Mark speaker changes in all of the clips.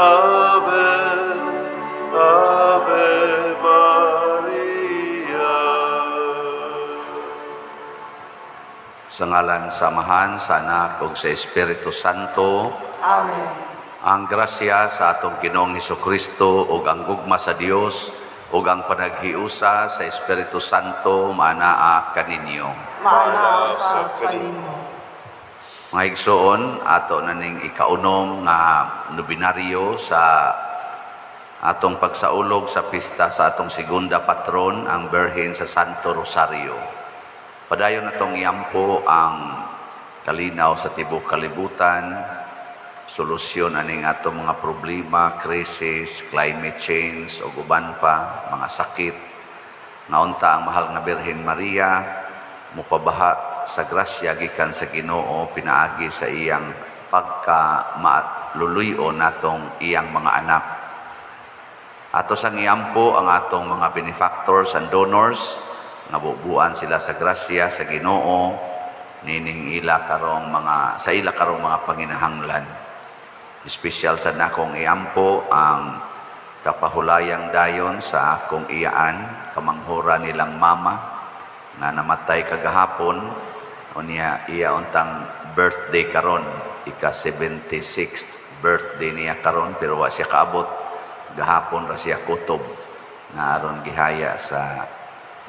Speaker 1: Ave, Ave Maria.
Speaker 2: Sa ngalan sa Amahan, sa Anak ug sa Espiritu Santo.
Speaker 3: Amen.
Speaker 2: Ang grasya sa atong Ginoong Hesukristo ug ang gugma sa Dios ug ang panaghiusa sa Espiritu Santo maanaa kaninyo.
Speaker 3: Maanaa sa kanimo.
Speaker 2: Mga igsoon, ato na ning ikaunom nga nobinaryo sa atong pagsaulog sa pista sa atong segunda patron, ang Birhen sa Santo Rosario. Padayon natong iampo ang kalinaw sa tibuok kalibutan, solusyon aning atong mga problema, krisis, climate change ug uban pa, mga sakit. Nga unta ang mahal nga Birhen Maria mupabaha sa grasya gikan sa Ginoo pinaagi sa iyang pagka maluluy-on natong iyang mga anak. Ato sang iampo ang atong mga benefactors and donors nga bubuan sila sa grasya sa Ginoo nining ila karong mga sa ila karong mga panginahanglan. Espesyal sa nakong iampo ang kapahulayang dayon sa akong iyaan, kamanghura nilang mama nga namatay kagahapon, unya iya untang birthday karon, ika 76th birthday niya karon, pero wa siya kaabot gahapon ra siya kutob nga aron gihaya sa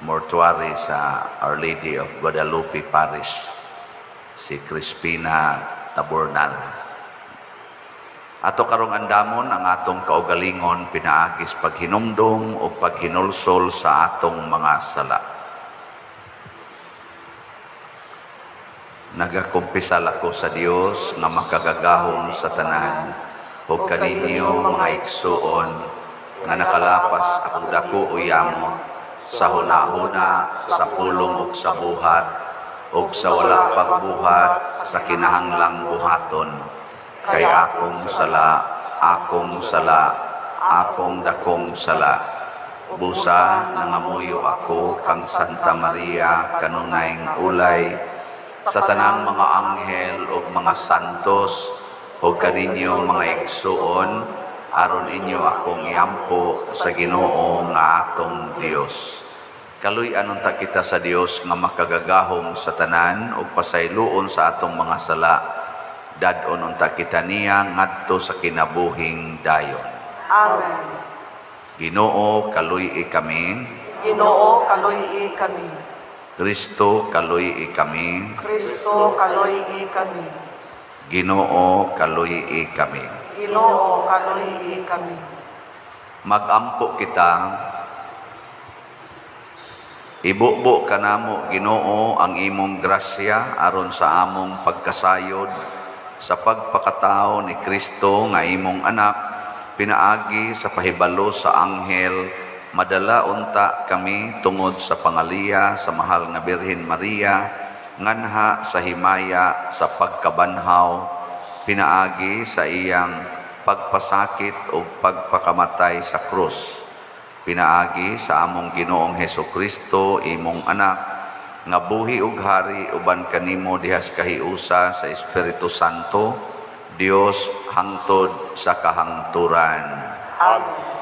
Speaker 2: mortuary sa Our Lady of Guadalupe Parish, si Crispina Tabornal. Ato karong andamon ang atong kaugalingon pinaagis paghinumdum o paghinulsol sa atong mga sala. Nagakumpisal ako sa Dios nga makagagahom sa tanan ug kaninyo, mga igsuon, nga nakalapas akong dako o yamot sa hunahuna, sa pulong ug sa buhat ug sa wala pagbuhat sa kinahanglang buhaton, kay akong sala, akong sala, akong dakong sala. Busa nangamuyo ako kang Santa Maria, kanunayng ulay, sa tanang mga anghel ug mga santos, ug kaninyo, mga igsuon, aron inyo akong iampo sa Ginoo nga atong Dios. Kaluy-an unta kita sa Dios nga makagagahom sa tanan ug pasayloon sa atong mga sala. Dad-on unta kita niya ngadto sa kinabuhing dayon.
Speaker 3: Amen.
Speaker 2: Ginoo, kaluy-i kami.
Speaker 3: Ginoo, kaluy-i kami.
Speaker 2: Kristo, kaluy-i kami.
Speaker 3: Kristo, kaluy-i kami.
Speaker 2: Ginoo, kaluy-i kami.
Speaker 3: Ginoo, kaluy-i kami.
Speaker 2: Magampo kita. Ibubo kanamo, Ginoo, ang imong grasya aron sa among pagkasayod sa pagpakatao ni Kristo nga imong anak pinaagi sa pahibalo sa anghel, madala unta kami tungod sa pangaliya sa mahal nga Birhen Maria nganha sa himaya sa pagkabanhaw pinaagi sa iyang pagpasakit ug pagpakamatay sa krus, pinaagi sa among Ginoong Heso Kristo, imong anak, nga buhi ug hari uban kanimo dihas kahiusa sa Espiritu Santo, Dios, hangtod sa kahangturan.
Speaker 3: Amen.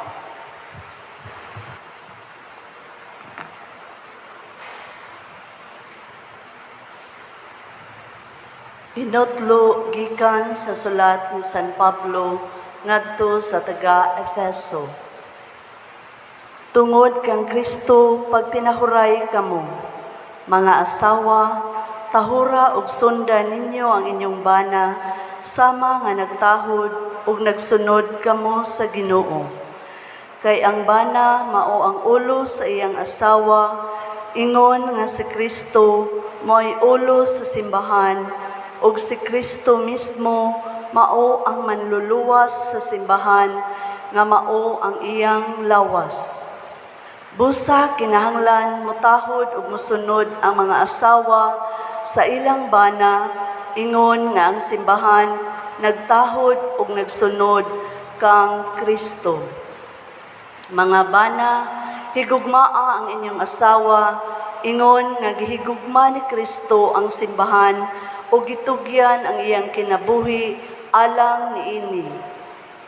Speaker 4: Hinutlo gikan sa sulat ni San Pablo ngadto sa taga Efeso. Tungod kang Kristo, pagtinahuray kamo. Mga asawa, tahura ug sundan ninyo ang inyong bana sama nga nagtahod ug nagsunod kamo sa Ginoo. Kay ang bana mao ang ulo sa iyang asawa, ingon nga si Kristo mao'y ulo sa simbahan, ug si Kristo mismo mao ang manluluwas sa simbahan nga mao ang iyang lawas. Busa kinahanglan mutahod ug mosunod ang mga asawa sa ilang bana, ingon nga ang simbahan nagtahod ug nagsunod kang Kristo. Mga bana, higugmaa ang inyong asawa, ingon nga gihigugma ni Kristo ang simbahan ug gitugyan ang iyang kinabuhi alang niini.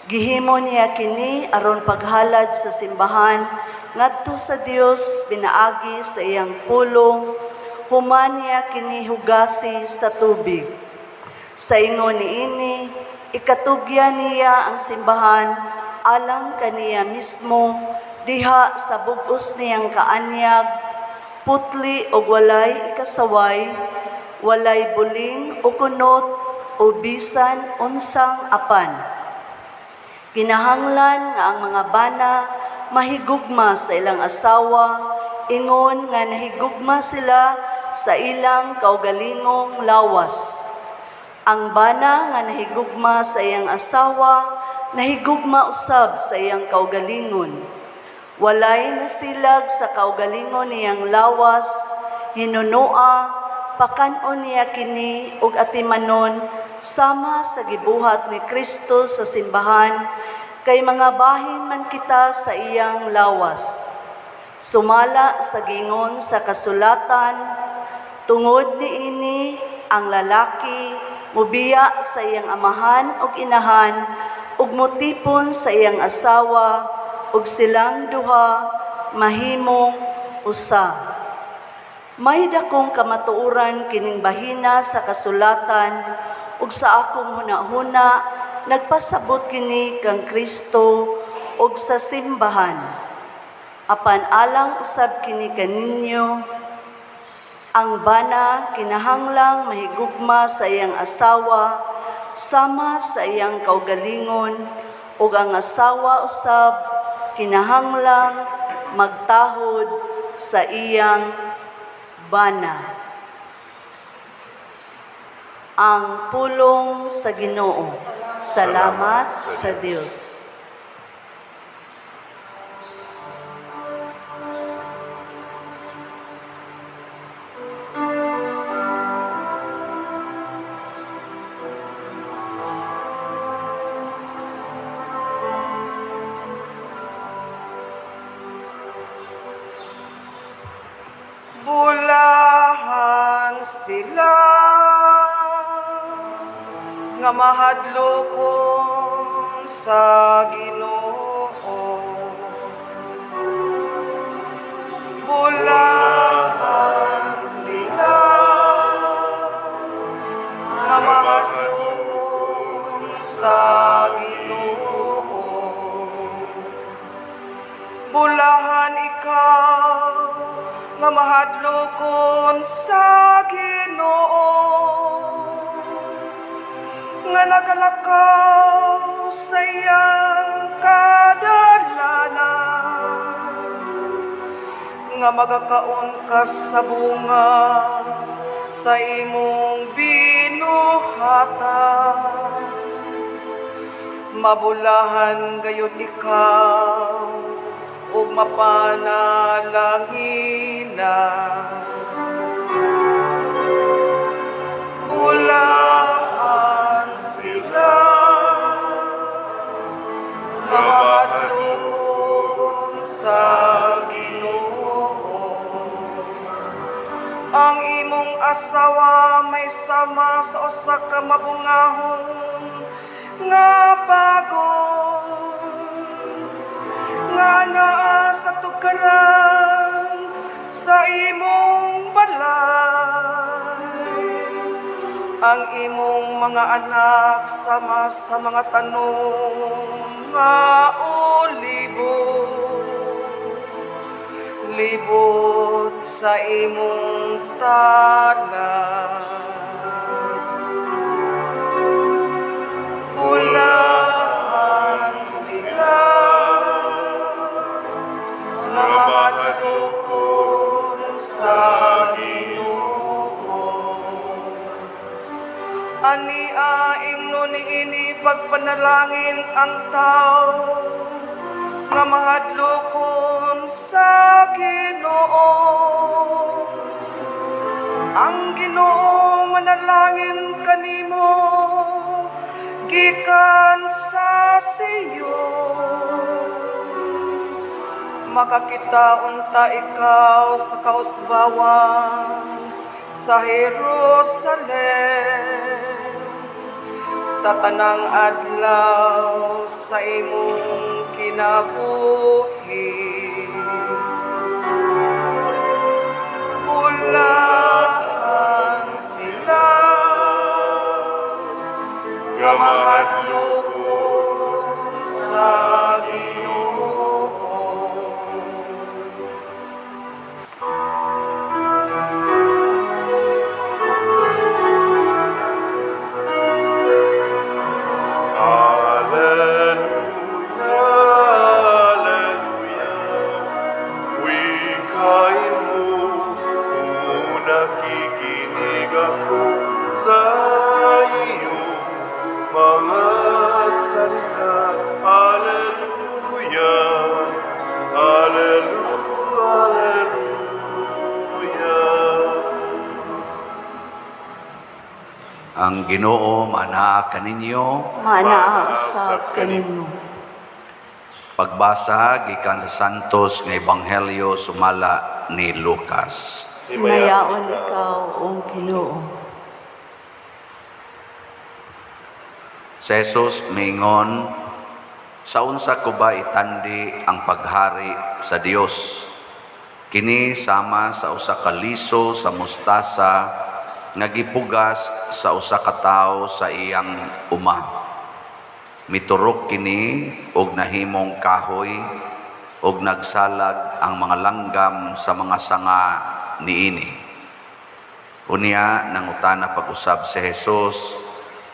Speaker 4: Gihimo niya kini aron paghalad sa simbahan ngadto sa Dios pinaagi sa iyang pulong, human niya kini hugasi sa tubig. Sa ingon niini, ikatugyan niya ang simbahan alang kaniya mismo diha sa bug-os niyang kaanyag, putli og walay ikasaway, walay buling o kunot o bisan unsang apan. Kinahanglan nga ang mga bana mahigugma sa ilang asawa, ingon nga nahigugma sila sa ilang kaugalingong lawas. Ang bana nga nahigugma sa iyang asawa, nahigugma usab sa iyang kaugalingon. Walay nasilag sa kaugalingon niyang lawas, hinunoa, pakan-on niya kini ug atimanon sama sa gibuhat ni Kristo sa simbahan, kay mga bahin man kita sa iyang lawas. Sumala sa gingon sa kasulatan, tungod niini ang lalaki mubiya sa iyang amahan ug inahan ug mutipon sa iyang asawa ug silang duha mahimong usa. May dakong kamatuoran kining bahina sa kasulatan ug sa akong hunahuna nagpasabot kini kang Kristo ug sa simbahan. Apan alang usab kini kaninyo, ang bana kinahanglang mahigugma sa iyang asawa sama sa iyang kaugalingon ug ang asawa usab kinahanglang magtahod sa iyang bana. Ang pulong sa Ginoo. Salamat sa Dios.
Speaker 3: Bulahan sila nga mahadlokon sa Ginoo. Bulahan sila nga mahadlokon sa Ginoo. Bulahan ikaw nga mahadlokon sa Ginoo, nga nagalakaw sa iyang kadalanan, nga magakaon ka sa bunga sa imong binuhatan. Mabulahan gayud ikaw ug mapanalanginan. Bulahan sila nga mahadlokon sa Ginoo. Ang imong asawa may sama sa usa ka mabungahon nga bagon nga naa sa tukaran sa imong balay. Ang imong mga anak sama sa mga tanom nga olibo, libot sa imong talat. Bulahan sila nga mahadlokon sa Ginoo. Ani aingno niini pagpanalangin ang tao nga mahadlokon sa Ginoo. Ang Ginoo manalangin kanimo gikan sa Siyon. Makakita unta ikaw sa kausbawan sa Jerusalem. Sa tanang adlaw sa imong kinabuhi. Bulahan sila nga mahadlokon sa Ginoo.
Speaker 1: Alleluia, Alleluia. Wikain mo kung nakikinig ako sa iyong mga salita. Alleluia, Alleluia, Alleluia.
Speaker 2: Ang Ginoo manaa kaninyo.
Speaker 4: Maanaa usab kaninyo.
Speaker 2: Pagbasa gikan sa Santos nga Ebanghelyo sumala ni Lucas.
Speaker 4: Himayaon ikaw, O Ginoo.
Speaker 2: Si Jesus miingon, "Sa unsa ko ba itandi ang paghari sa Dios? Kini sama sa usa ka liso sa mustasa nga gipugas sa usa ka tawo sa iyang uma. Miturok kini og nahimong kahoy og nagsalag ang mga langgam sa mga sanga niini." Unya nangutana pag-usab si Jesus,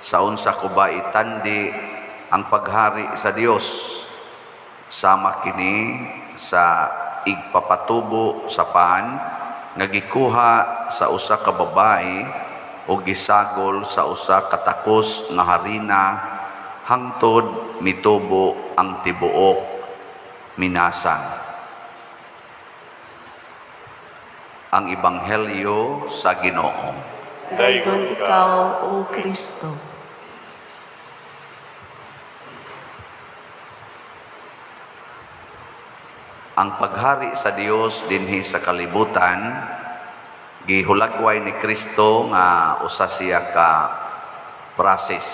Speaker 2: "Sa unsa ko ba itandi ang paghari sa Dios? Sama kini sa igpapatubo sa pan nga gikuha sa usa ka babae o gisagol sa usa ka takos nga harina hangtod mitubo ang tibuok minasa." Ang Ebanghelyo sa Ginoo.
Speaker 4: Daygon ikaw, O Kristo.
Speaker 2: Ang paghari sa Dios dinhi sa kalibutan, gihulagway ni Kristo nga usa siya ka process,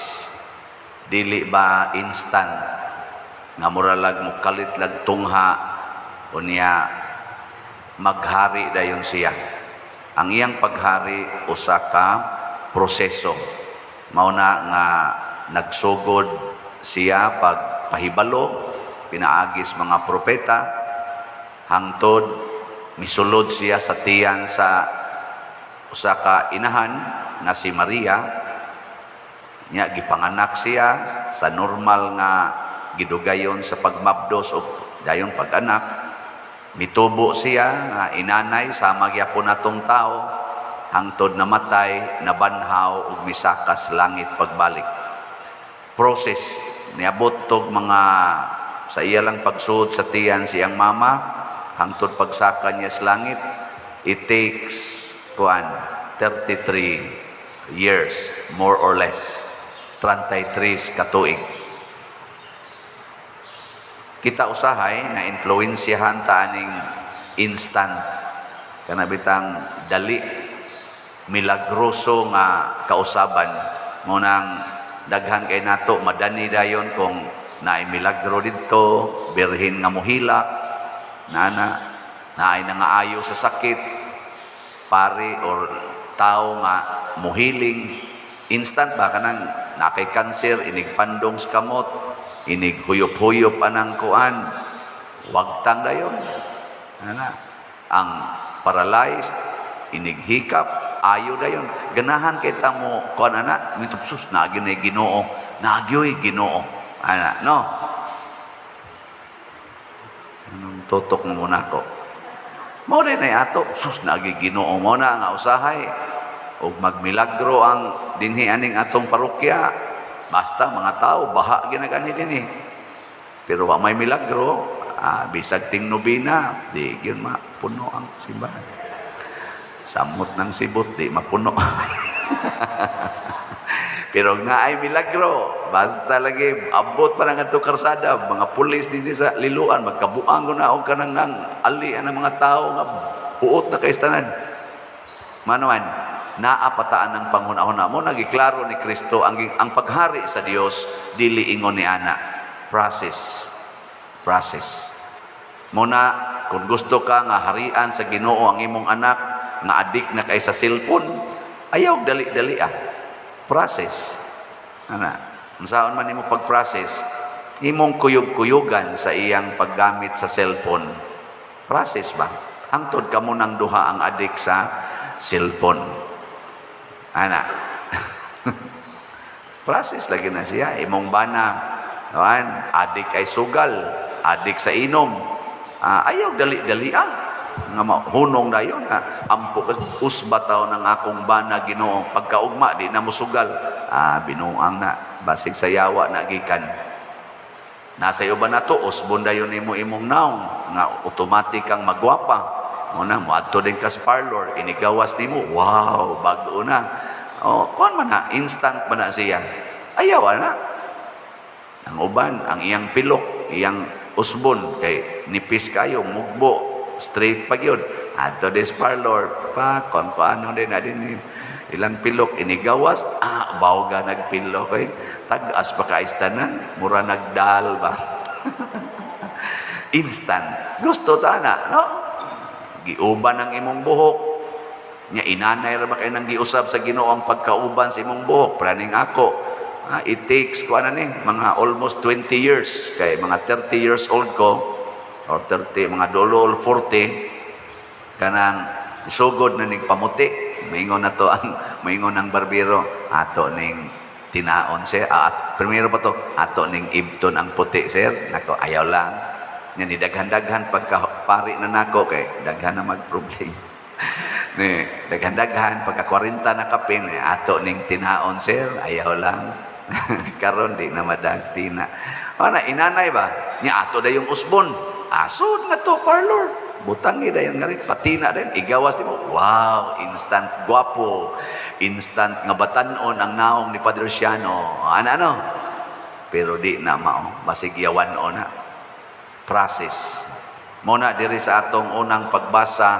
Speaker 2: dili ba instant nga muralag mo kalit lag tungha, unya maghari dayon siya. Ang iyang paghari usa ka proseso. Mao na nga nagsugod siya pagpahibalo pinaagis mga propeta hangtod misulod siya sa tiyan sa usa ka inahan nga si Maria. Nya gipanganak siya sa normal nga gidugayon sa pagmabdos o dayon pag-anak. Mitubo siya nga inanay sama gyapon natong tao hangtod namatay, nabanhaw ug misakas langit pagbalik. Process niabot tog mga sa iya lang pagsuod sa tiyan siyang mama hangtod pagsaka niya sa langit, it takes kuan 33 years, more or less 33 katuig. Kita usahay na influensyahan ta aning instant, kana bitang dali, milagroso nga kausaban. Mo nang daghan kay nato madani dayon kung naay milagro didto, birhen nga mohilak, nana naay nangaayo sa sakit, pari or tao nga muhiling instant ba, kanang nakay cancer, inig pandong sa kamot, inig huyop-huyop anang kuan, wagtang dayon ana, ang paralyzed inig hikap, ayo dayon. Ganahan kay ta mo kuan ana, mitupsus na ginay Ginoo, nagyoy Ginoo ana, no? Anong tutok mo muna ko? Mao din ay ato, sus, nagi Ginoo mo na nga usahay ug magmilagro ang dinhi aning atong parokya, basta mga tao baha ginagani dinhi. Pero wa may milagro, bisag ting nobina, di gyud mapuno ang simbahan. Samot ng sibot, di mapuno. Pero nga ay milagro, basta lagi abot pa ng atong karsada, mga pulis dinhi sa Liloan, magkabuang ko na og kanang nang ali ang mga tao nga buot na kay tanan. Manuan. Naa pa ta anang panghuna-huna mo, nagiklaro ni Kristo ang paghari sa Dios dili ingon ni ana. Process. Process. Muna, kung gusto ka nga harian sa Ginoo ang imong anak nga adik na kay sa cellphone, ayaw dali-dali ah. Process. Ana, unsaon man nimo pag-process, imong kuyog-kuyugan sa iyang paggamit sa cellphone. Process ba? Hangtod kamo nang duha ang adik sa cellphone. Ana. Process lagi na siya. Imong bana, kuan, adik ay sugal, adik sa inom. Ah, ayaw dali-dali ah. Nga mahunong dayon ha. Ampo ka usba taw ng akong bana, Ginoo. Pagkaugma di na musugal. Ah, binuang na. Basig sa yawa na gikan. Nasa iyo ba na to? Usbon dayon nimo imong naong nga automatic kang magwapa. Muna, moadto din ka sa parlor, inigawas nimo, wow, bag-o na. Oh, kuan man na, instant man na siya. Ayaw na. Ang uban, ang iyang pilok, iyang usbon, kay nipis kayo, mugbo, straight pa gyud. Adto des parlor, pa, kon ko ano din, na din ilang pilok, inigawas, ah, bawga nagpilok, eh. Tag-as pa kaistanan, mura nagdal ba. Instant. Gusto ta na, no? Giuban ang imong buhok. Nya inanay ra ba kay nang giusab sa Ginoo ang pagkauban sa imong buhok? Praning ako. Ah, it takes ko ano ni mga almost 20 years, kay mga 30 years old ko or 30, mga dolol 40, kanang sugod na ning pamuti. Maingon na to ang maingon ang barbero, "Ato ning tinaon, sir." Ah, at, primero pa to, "Ato ning ibton ang puti, sir." Nako, ayaw lang. Nya ni daghan-daghan pagka pari na nako kay daghan na magproblema. Ni daghan-daghan pagka 40 na kapin, eh, "Ato ning tinaon, sir." Ayaw lang. Karon di na madagti na. Ana, inanay ba? Nya ato dayong usbon. Asod nga to parlor. Butang dayon nga rin, patina din, igawas nimo. Wow, instant guwapo. Instant nga batanon ang naong ni Padre Luciano. Ano ano? Pero di na mao, basig yawan o na. Process. Muna diri sa atong unang pagbasa,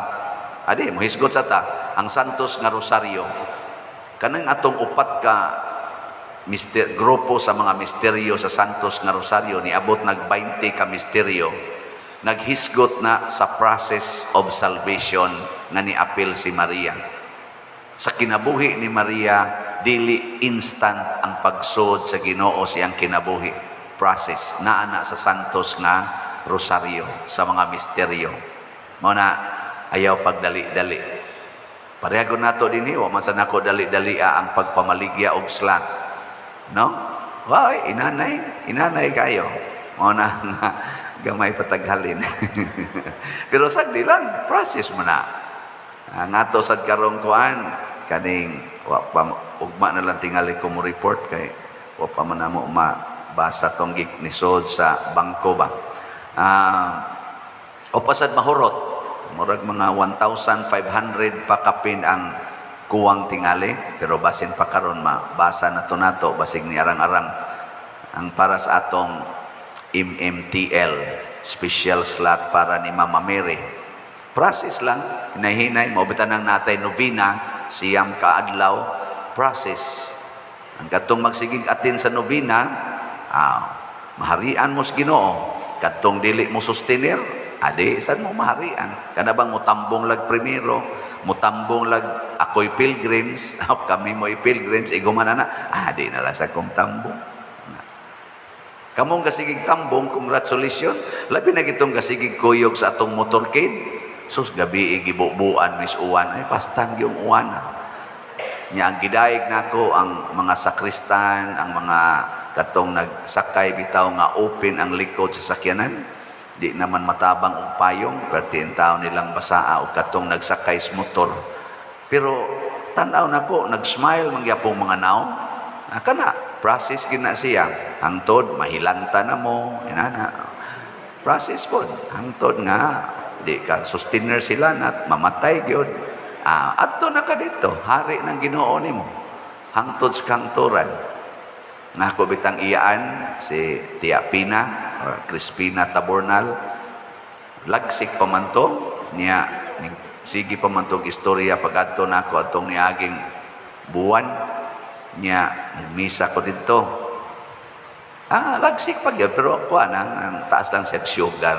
Speaker 2: adi mohisgot sa ta ang Santos nga Rosario. Kanang atong upat ka mister, grupo sa mga misteryo sa Santos nga Rosario, niabot nag 20 ka misteryo, naghisgot na sa process of salvation nga niapil si Maria. Sa kinabuhi ni Maria, dili instant ang pagsud sa Ginoo siyang kinabuhi. Process naa na sa Santos nga Rosario sa mga misteryo. Mao na ayaw pagdali-dali. Pareha nato dinhi, wa man sa nako dali-dali ang pagpamaligya og slot. No? Why, inanay, inanay kayo. Mao na nga gamay pataghalin. Pero sagdi lang, process mo na. Ang ato sad karong kuan kaning wa pa, ugma na lang tingali ko mo report kay wa pa man namo mabasa tong gik nisod sa bangko ba. Ah, o pasad mahurot. Murag mga 1,500 pa kapin ang kuwang tingali, pero basin pa karon mabasa na to nato, basig ni arang-arang ang para sa atong MMTL special slot para ni Mama Mary. Process lang, hinay-hinay, mao bitan ang natay novena, 9 ka adlaw, process. Ang katong magsigig atin sa novena, ah, maharian mo sa Ginoo. Katong dili mo sustenir, adi sad mo maharian. Kana bang mutambong lag primero, mutambong lag ako'y pilgrims, kami mo'y pilgrims, iguman na na, ah, di na lang sa kong tambong. Kamong gasigig tambong, congratulations. Labi na gitong gasigig kuyog sa atong motorcade. Sus, gabi gibubuan mis uwan. Ay, pastan yung uwan. Nya ang gidayeg nako ang mga sakristan, ang mga katong nagsakay bitaw nga open ang likod sa sakyanan. Di naman matabang og payong, perti ang tao nilang basaa og katong nagsakay sa motor. Pero tan-aw nako, nag-smile mangyapong mga naong. Ah, kana, process gina siya. Hangtod mahilanta na mo, inana. Process pod. Hangtod nga di ka sustainer sila na mamatay gyud. Ah, adto na ka dito, hari ng Ginoo nimo. Hangtod sa kangturan. Nako bitang iyaan si Tia Pina or Crispina Tabornal. Lagsik pa man to niya, sige pa man tong istorya pagadto nako atong niaging buwan. Nya nagmisa ko didto. Lagsik pa gyud, pero kuan na, ang taas lang sa sugar.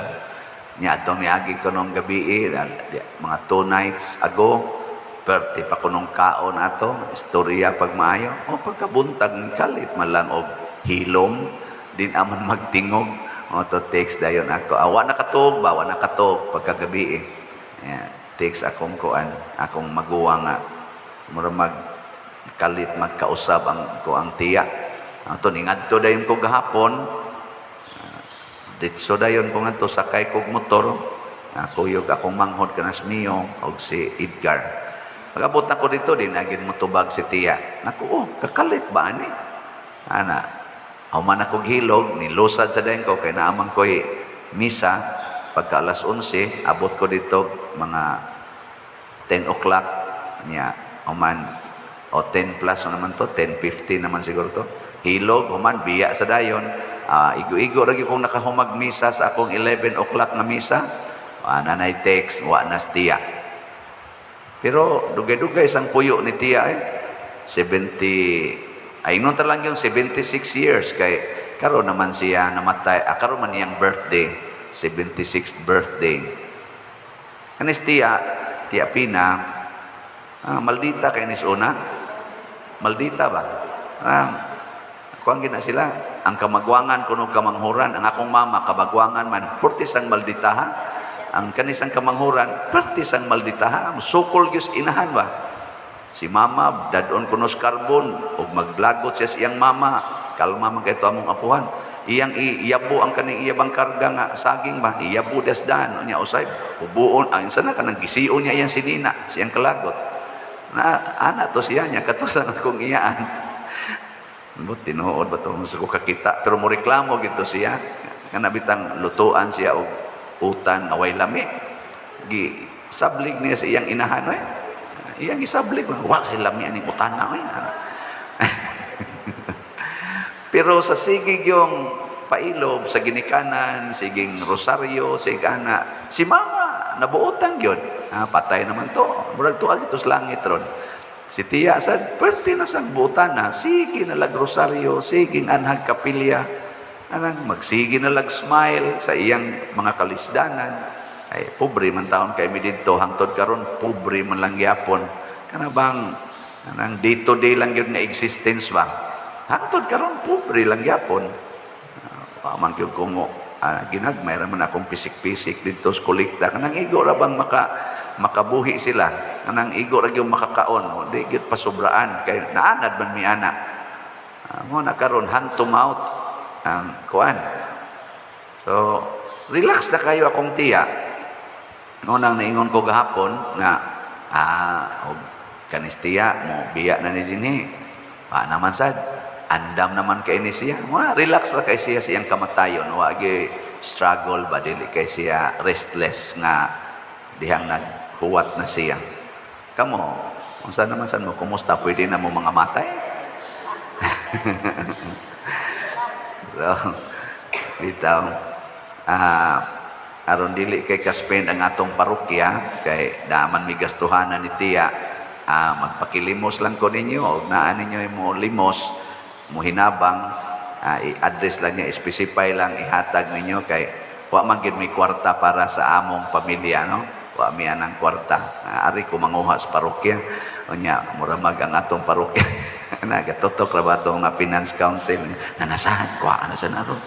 Speaker 2: Nya atong niagi ko nung gabi, eh, mga 2 nights ago, perti pa ko nung kaon ato, istorya pag maayo. O pagkabuntag, kalit man lang og hilom, din aman magtingog. O to text dayon ako. Awa nakatuog ba? Wa nakatuog pagkagabi eh. Yeah, text akong kuan, akong maguwang nga mura mag kalit magkausab ang ko ang tiya. Ato ningadto dayon ko gahapon. Ditso dayon ko ngadto, sakay kog motor. Kuyog akong manghod kanas Mio og si Edgar. Pag-abot ako dito, di na gyud motubag si tiya. Naku, oh, kakalit ba ani? Ana, human ako hilog, nilusad sa dayon ko, kay naamang ko'y misa, pagka alas 11, abot ko dito mga 10 o'clock niya, human, o 10 plus na naman to, 10:50 naman siguro to. Hilog, human, biya sa dayon. Igo-igo lagi kong nakahumag misa sa akong 11 o'clock na misa. Nanay text, wa na tiya. Pero dugay-dugay isang puyo ni tiya eh. 70, ay ingon ta lang yung 76 years kay karon naman siya namatay, karon man niyang birthday, 76th birthday. Kanis tiya, Tiya Pina, maldita kay nis una. Maldita ba? Kuan gina sila, ang kamagwangan kuno kamanghuran, ang akong mama kabagwangan man, pertis ang malditaha. Ang kanisang kamanghuran, pertis ang malditaha. Sukol gyud inahan ba? Si mama, dadon kuno sa karbon, ug maglagot siya sa iyang mama. Kalma man kay to among apuhan. Iyang iyabo ang kaning iyabang karga nga saging ba, iyabo dasdan unya usay ubuon ang sana kanang gision niya iyang sinina, siyang kalagot. Na ana to siya niya katusan akong iyaan. But tinuod ba to sa ko kakita, pero mo reklamo gito siya kana bitang lutuan siya og utan nga way lami. Gi sablig niya sa iyang inahan oy. Iyang isablig, wa say lami aning utana oy. Pero sa sige yung pailob sa ginikanan, siging rosaryo, sige ana, si mama nabuotan gyud. Patay naman to. Murag tuag ito sa langit ron. Si tiya sad perti na sang buotan na, sige na lag rosaryo, sige anhag kapilya. Anang magsige na lag smile sa iyang mga kalisdanan. Ay pobre man taon kay mi didto, hangtod karon pobre man lang gyapon. Kana bang anang day to day lang gyud nga existence ba? Hangtod karon pobre lang gyapon. Man gyud ko mo ginagmay ra man akong pisik-pisik didto sa kolekta, kanang igo ra bang makabuhi sila, kanang igo ra gyud makakaon. O, di gyud pasobraan kay naanad man mi ana. Mo na karon hand to mouth ang kuan. So relax na kayo akong tiya. No nang naingon ko gahapon nga og kanis tiya mo biya na ni dinhi. Pa naman sad andam naman kay ni siya. Mo relax ra kay siya sa iyang kamatayon, wa gi struggle ba, dili kay siya restless nga dihang naghuwat na siya. Kamo, unsa naman san mo, kumusta, pwede na mo mga matay? So bitaw, aron dili kay kaspend ang atong parokya kay daman mi gastuhanan ni tiya, magpakilimos lang ko ninyo og naa ninyo mo limos mo hinabang, i-address lang niya, specify lang ihatag ninyo kay wa man gid may kwarta para sa among pamilya, no? Wa mi anang kwarta. Ari ko manguha sa parokya. Unya mura mag ang atong parokya nagatutok ra ba atong nga finance council nanasahan ko ana sa naron.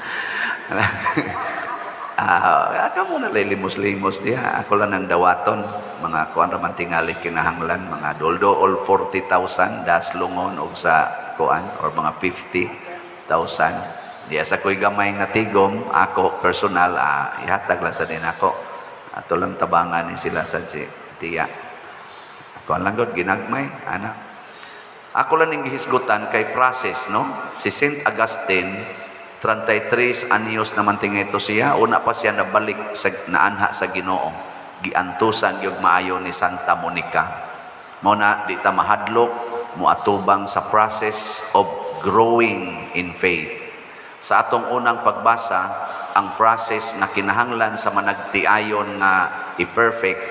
Speaker 2: Kamo na lay limos-limos diha. Ako lang ang dawaton. Mga kuan ra man tingali kinahanglan mga doldo all 40,000 das lungon og sa kuan or mga 50,000. Diya sa ko'y gamay nga tigom, ako personal, ihatag lang sa din ako. Ato lang tabangan ni sila sa si tiya. Kuan lang gud ginagmay, ana. Ako lang ning gihisgutan kay process, no? Si Saint Augustine, 33 anyos naman tingay ito siya, una pa siya nabalik sa naanha sa Ginoo. Giantusan gyud maayo ni Santa Monica. Mao na di ta mahadlok moatubang sa process of growing in faith. Sa atong unang pagbasa, ang process na kinahanglan sa managtiayon nga i-perfect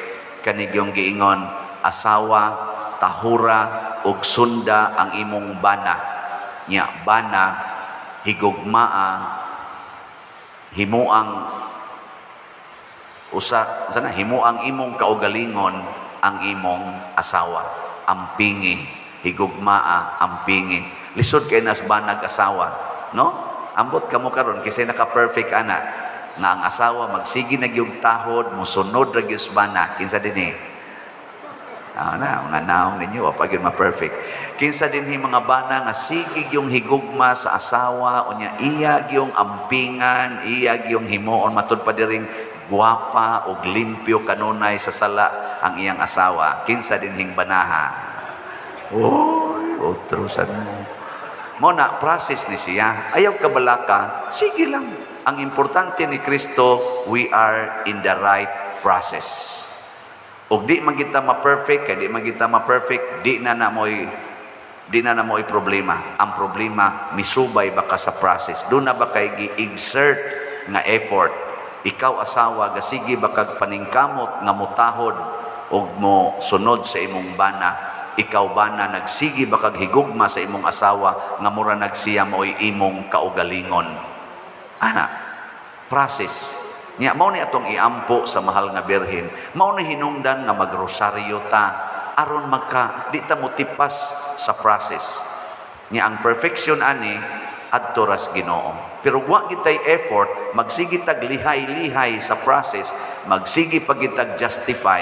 Speaker 2: kanigyong giingon, asawa, tahura ug sunda ang imong bana. Nya bana, higugmaa, himuang usa sana, himuang imong kaugalingon ang imong asawa, ampingi, higugmaa, ampingi. Lisod kay nas banag asawa, no? Ambot kamo karon, kasi naka-perfect ana nga ang asawa magsige na gyud tahod, musunod ra gyud sa bana? Kinsa dinhi? Ah, na, mga naong ninyo, wa pa gyud ma-perfect. Kinsa dinhi mga bana nga sige gyung higugma sa asawa, unya iya gyung ampingan, iya gyung himuon matud pa diring gwapa ug limpyo kanunay sa sala ang iyang asawa? Kinsa dinhing banaha? Oy, otro sad mo. Mo na process ni siya. Ayaw kabalaka, sige lang. Ang importante ni Kristo, we are in the right process. Ug di man kita ma-perfect, kay di man kita ma-perfect, di na na mo'y problema. Ang problema, misubay ba ka sa process? Doon na ba kay gi-exert nga effort? Ikaw asawa, gasige ba kag paningkamot nga mutahod ug mo sunod sa imong bana? Ikaw bana, nagsige ba kag higugma sa imong asawa nga mura nagsiya mo'y imong kaugalingon? Ana, process. Nya mao ni atong iampo sa mahal nga Birhen. Mao ni hinungdan nga magrosaryo ta aron magka di ta motipas sa process. Nya ang perfection ani adto ras Ginoo. Pero wa gitay effort, magsige tag lihay-lihay sa process, magsige pa gitag justify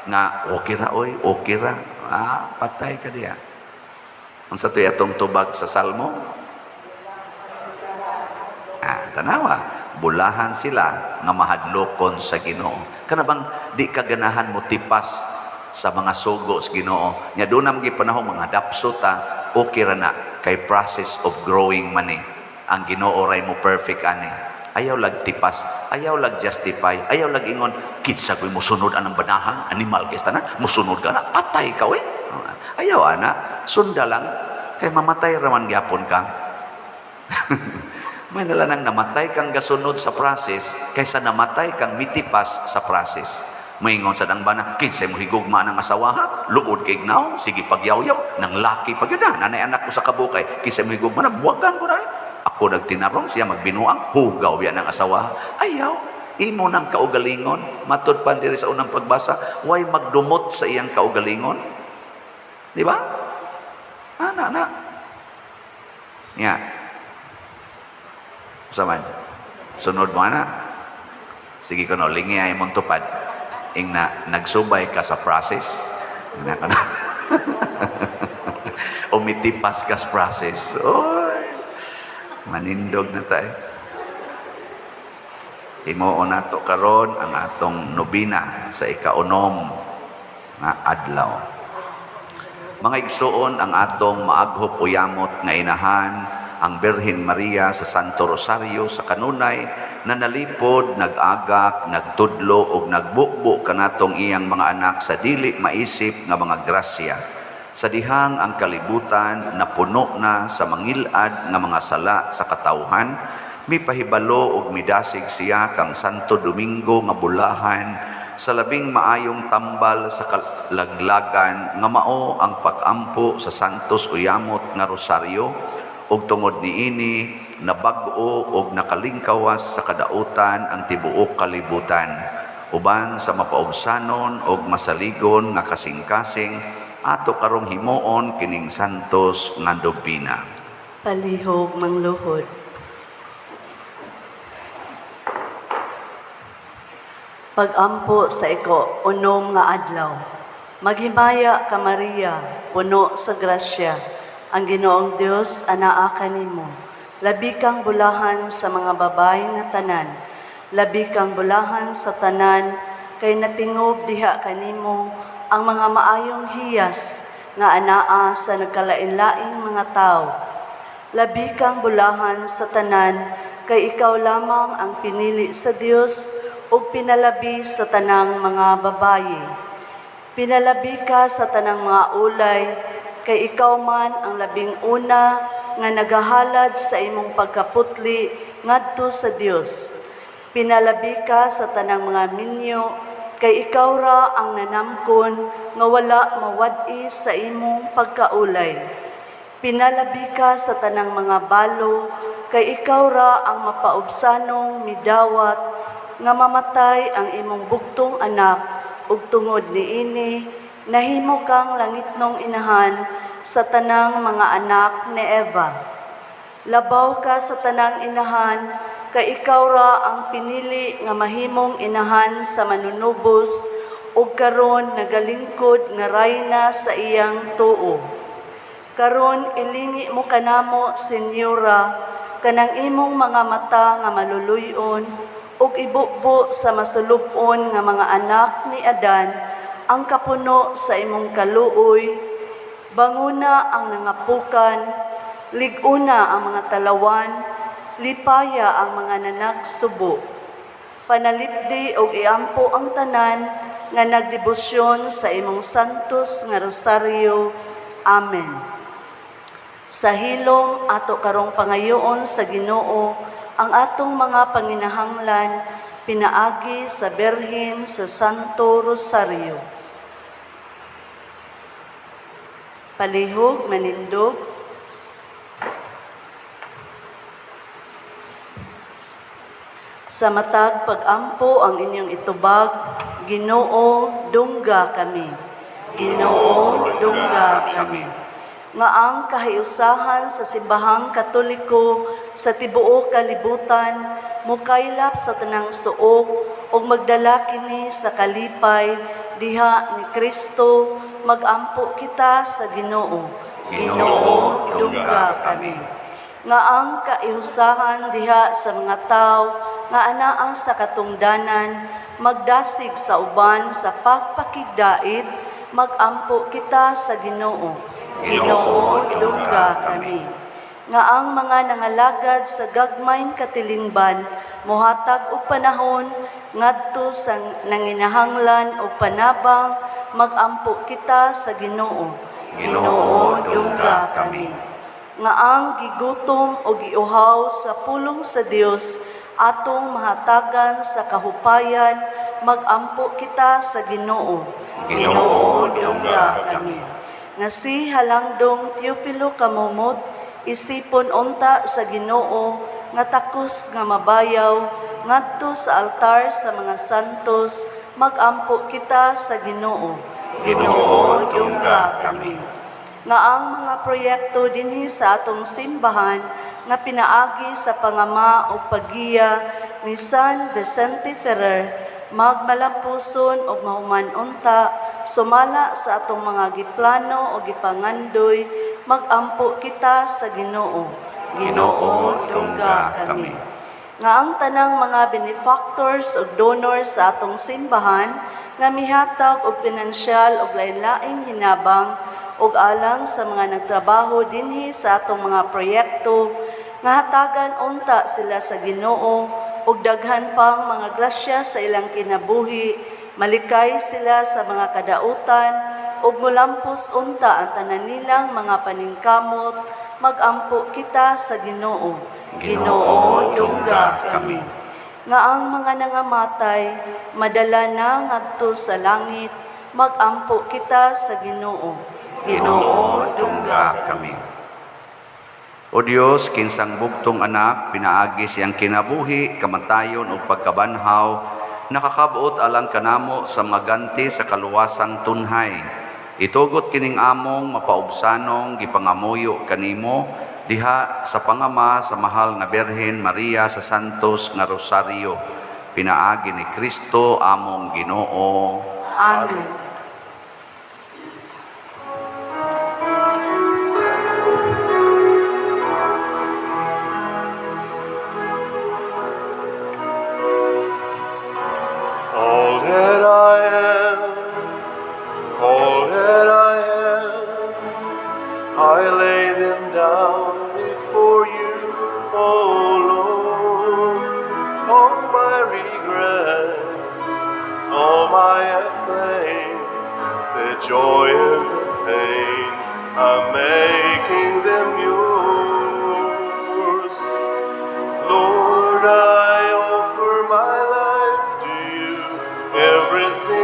Speaker 2: nga okay ra oy, okay ra. Ah, patay ka diya. Unsa to'y atong tubag sa Salmo? Ah, tanawa, bulahan sila nga mahadlokon sa Ginoo. Kana bang di ka ganahan mo tipas sa mga sugo sa Ginoo? Nya doon na panahon mga dapso ta, okay ra na kay process of growing man ni. Ang Ginoo ray mo perfect ani. Ayaw lag tipas, ayaw lag justify, ayaw lag ingon, "Kinsa ko'y musunod anang banahan, animal kay tanan, musunod ka na, patay ka we." Ayaw ana, sunda lang kay mamatay raman gyapon ka. May nala nang namatay kang gasunod sa process kaysa namatay kang mitipas sa process. Moingon sa dang bana, "Kinsay mo higugma ng asawa ha? Luod kay gnaw, sige pagyawyaw, nang laki pag yun na, nanay anak ko sa kabukay, kinsay mo higugma na, buwagan ko na eh. Ako nagtinarong, siya magbinuang, hugaw yan ang asawa." Ayaw, imo nang kaugalingon, matud pa diri sa unang pagbasa, way magdumot sa iyang kaugalingon. Di ba? Ana na. Nya, sa man? Sunod mo na. Sige ko no, lingi ay mong tupad. Ing na, nagsubay ka sa process. Ing na ka na. Umitipas ka sa process. Oy, manindog na tayo. Himuon nato karon ang atong nobina sa ikaunom nga adlaw. Mga igsuon, ang atong maaghop o yamot nga inahan, ang Birhen Maria sa Santo Rosario, sa kanunay na nalipod, nag-agak, nagtudlo ug nagbukbo kanatong iyang mga anak sa dili maisip nga mga grasya. Sa dihang ang kalibutan napuno na sa mangilad nga mga sala sa katawhan, mipahibalo ug midasig siya kang Santo Domingo nga bulahan sa labing maayong tambal sa kalaglagan nga mao ang pag-ampo sa Santos Uyamot nga Rosaryo, ug tungod niini nabag-o og nakalingkawas sa kadautan ang tibuok kalibutan uban sa mapaubsanon og masaligon nga kasing-kasing, ato karong himuon kining Santos nga nobena.
Speaker 4: Palihog mangluhod. Pag-ampo sa ika-unom nga adlaw. Maghimaya ka, Maria, puno sa grasya. Ang Ginoong Dios anaa kanimo. Labi kang bulahan sa mga babae nga tanan. Labi kang bulahan sa tanan kay natingob diha kanimo ang mga maayong hiyas nga anaa sa nagkalain-laing mga tawo. Labi kang bulahan sa tanan kay ikaw lamang ang pinili sa Dios ug pinalabi sa tanang mga babayi. Pinalabi ka sa tanang mga ulay kay ikaw man ang labing una nga nagahalad sa imong pagkaputli ngadto sa Dios. Pinalabi ka sa tanang mga minyo kay ikaw ra ang nanamkon nga wala mawad-i sa imong pagkaulay. Pinalabi ka sa tanang mga balo, kay ikaw ra ang mapaubsanong midawat nga mamatay ang imong bugtong anak ug tungod niini nahimo kang langitnong inahan sa tanang mga anak ni Eva. Labaw ka sa tanang inahan, kay ikaw ra ang pinili nga mahimong inahan sa manunubos ug karon nagalingkod nga rayna sa iyang tuo. Karon ilingi mo kanamo, Senyora, kanang imong mga mata nga maluluyon ug ibubo sa masulub-on nga mga anak ni Adan ang kapuno sa imong kaluoy. Banguna ang nangapukan, lig-una ang mga talawan, lipaya ang mga nanagsubo. Panalipdi og iampo ang tanan nga nagdebosyon sa imong santos nga rosaryo. Amen. Sa hilom ato karong pangayoon sa Ginoo ang atong mga panginahanglan pinaagi sa Berhin sa Santo Rosario. Palihog manindog. Sa matag pagampo ang inyong itubag, Ginoo, dungga kami. Ginoo, dungga kami. Nga ang kahiusahan sa simbahang Katoliko sa tibuok kalibutan mukaylap sa tanang suok ug magdala kini sa kalipay diha ni Kristo, magampo kita sa Ginoo.
Speaker 2: Ginoo, dungga kami.
Speaker 4: Nga ang kaihusahan diha sa mga tao nga anaa sa katungdanan magdasig sa uban sa pagpakigdait, magampo kita sa Ginoo.
Speaker 2: Ginoo, dungga kami.
Speaker 4: Nga ang mga nangalagad sa gagmayng katilingban mohatag og panahon ngadto sa nanginahanglan og panabang, magampo kita sa Ginoo.
Speaker 2: Ginoo, dungga kami.
Speaker 4: Nga ang gigutom o giuhaw sa pulong sa Dios atong mahatagan sa kahupayan, magampo kita sa Ginoo.
Speaker 2: Ginoo, dungga kami.
Speaker 4: Nga si Halangdong Teofilo Kamumot isipon unta sa Ginoo nga takos nga mabayaw ngadto sa altar sa mga santos, magampo kita sa Ginoo.
Speaker 2: Ginoo, dungga kami.
Speaker 4: Nga ang mga proyekto dinhi sa atong simbahan nga pinaagi sa pangama o paggiya ni San Vicente Ferrer magmalampuson og mahuman unta sumala sa atong mga giplano o gipangandoy, magampo kita sa Ginoo.
Speaker 2: Ginoo, dungga kami.
Speaker 4: Nga ang tanang mga benefactors ug donors sa atong simbahan nga mihatag og pinansyal ug lain-laing hinabang ug alang sa mga nagtrabaho dinhi sa atong mga proyekto, nga hatagan unta sila sa Ginoo ug daghan pang mga grasya sa ilang kinabuhi, malikay sila sa mga kadautan ug mulampos unta ang tanan nilang mga paningkamot, magampo kita sa Ginoo.
Speaker 2: Ginoo, dungga kami.
Speaker 4: Nga ang mga nangamatay madala na ngadto sa langit, magampo kita sa Ginoo.
Speaker 2: Ginoo, dungga kami. O Dios, kinsang bugtong anak, pinaagi siyang kinabuhi, kamatayon ug pagkabanhaw, nakakabuot alang kanamo sa maganti sa kaluwasang tunhay. Itugot kining among mapaubsanong gipangamuyo kanimo diha sa pangama sa mahal nga Birhen Maria sa Santos nga Rosario. Pinaagi ni Kristo among Ginoo.
Speaker 4: Amen.
Speaker 1: All that I am, all that I am, I lay them down before you, O Lord. All my regrets, all my acclaim, the joy and the pain, I'm making them yours. Lord, I offer my life to you. Everything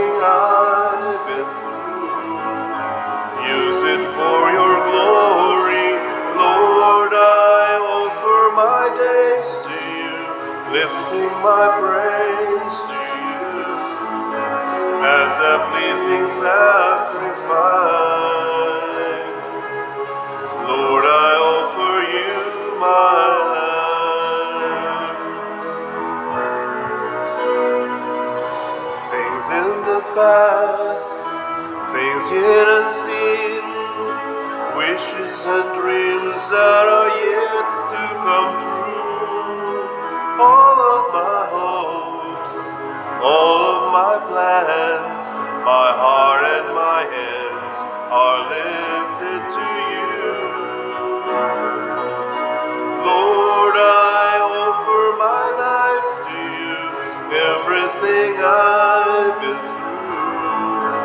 Speaker 1: lifting my praise to you as a pleasing sacrifice. Lord, I offer you my life. Things in the past, things yet unseen, wishes and dreams that are yet to come true. All of my hopes, all of my plans, my heart and my hands are lifted to you. Lord, I offer my life to you, everything I've been through.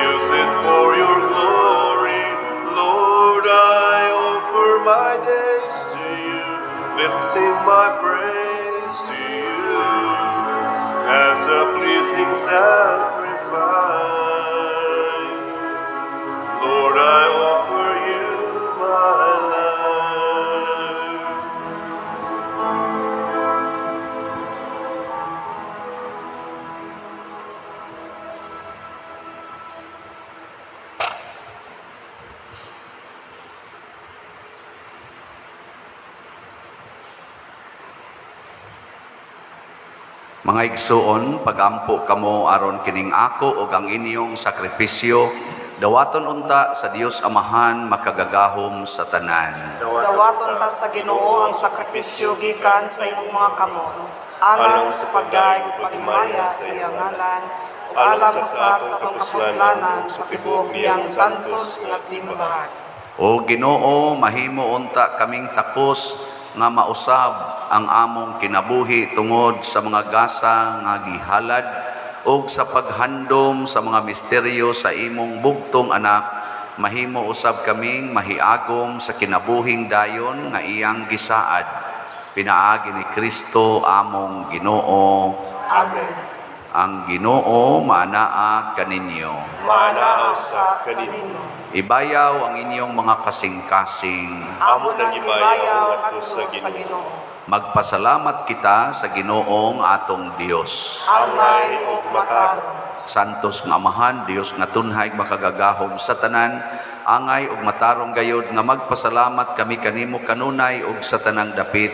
Speaker 1: Use it for your glory. Lord, I offer my days to you, lifting my praise to you as a pleasing sacrifice. Lord, I offer you my life.
Speaker 2: Mga igsuon, pagampo kamo aron kining ako ug ang inyong sakripisyo, dawaton unta sa Dios Amahan makagagahom sa tanan.
Speaker 3: Dawaton ta sa Ginoo ang sakripisyo gikan sa imong mga kamot, alang sa pagdayeg ug paghimaya sa iyang ngalan, ug alang usab sa atong kapuslanan sa tibuok niyang santos nga simbahan.
Speaker 2: O Ginoo, mahimo unta kaming takos nga mausab ang among kinabuhi tungod sa mga gasa nga gihalad ug sa paghandom sa mga misteryo sa imong bugtong anak. Mahimo usab kaming mahiagom sa kinabuhing dayon nga iyang gisaad pinaagi ni Kristo among Ginoo.
Speaker 3: Amen.
Speaker 2: Ang Ginoo maanaa kaninyo.
Speaker 3: Maanaa sa kaninyo.
Speaker 2: Ibayaw ang inyong mga kasing-kasing.
Speaker 3: Amo nang ibayaw ngadto sa Ginoo.
Speaker 2: Magpasalamat kita sa Ginoong atong Dios.
Speaker 3: Angay ug matarong.
Speaker 2: Santos nga Amahan, Dios nga tunhay makagagahom sa tanan, angay ug matarong gayod nga magpasalamat kami kanimo kanunay ug sa tanang dapit,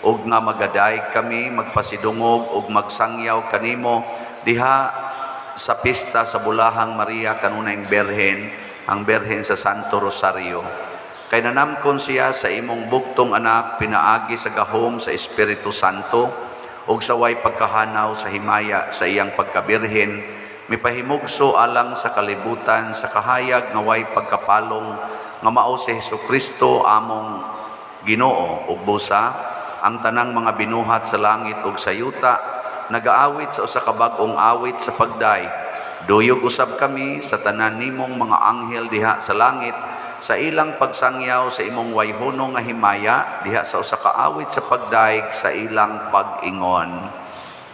Speaker 2: ug nga magadayeg kami magpasidungog ug magsangyaw kanimo diha sa pista sa Bulahang Maria kanunayng Berhen, ang Berhen sa Santo Rosario. Kay nanamkon siya sa imong bugtong anak pinaagi sa gahom sa Espiritu Santo ug sa way pagkahanaw sa himaya sa iyang pagkabirhen, mipahimugso alang sa kalibutan sa kahayag nga way pagkapalong nga mao si Hesukristo among Ginoo. Ug busa ang tanang mga binuhat sa langit ug sa yuta nagaawit sa usa ka bag-ong awit sa pagdayeg. Duyog usab kami sa tanan nimong mga anghel diha sa langit sa ilang pagsangyaw sa imong wayhono nga himaya diha sa usa ka awit sa pagdayeg sa ilang pag-ingon: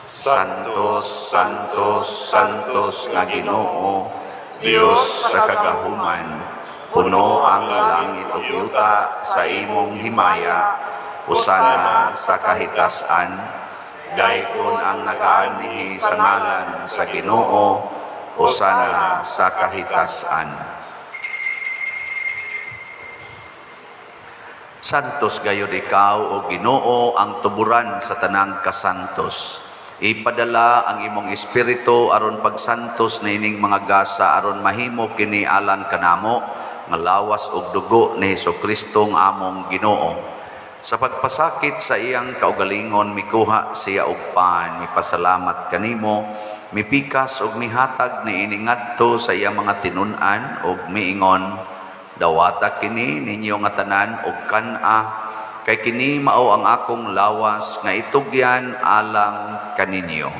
Speaker 2: Santos, Santos, Santos nga Ginoo, Dios sa kagahuman, puno ang langit ug yuta sa imong himaya. Hosana sa kahitasan. Daygon ang nagaanhi sa ngalan sa Ginoo. Hosana sa kahitasan. Santos gayod ikaw, o Ginoo, ang tuburan sa tanang kasantos. Ipadala ang imong espiritu aron pagsantos niining mga gasa aron mahimo kini alang kanamo nga lawas ug dugo ni Hesukristo nga among Ginoo. Sa pagpasakit sa iyang kaugalingon, mikuha siya og pan, mipasalamat kanimo, mipikas ug mihatag niini ngadto sa iyang mga tinun-an ug miingon: "Dawata kini ninyo nga tanan ug kan-a, kay kini mao ang akong lawas nga itugyan alang kaninyo."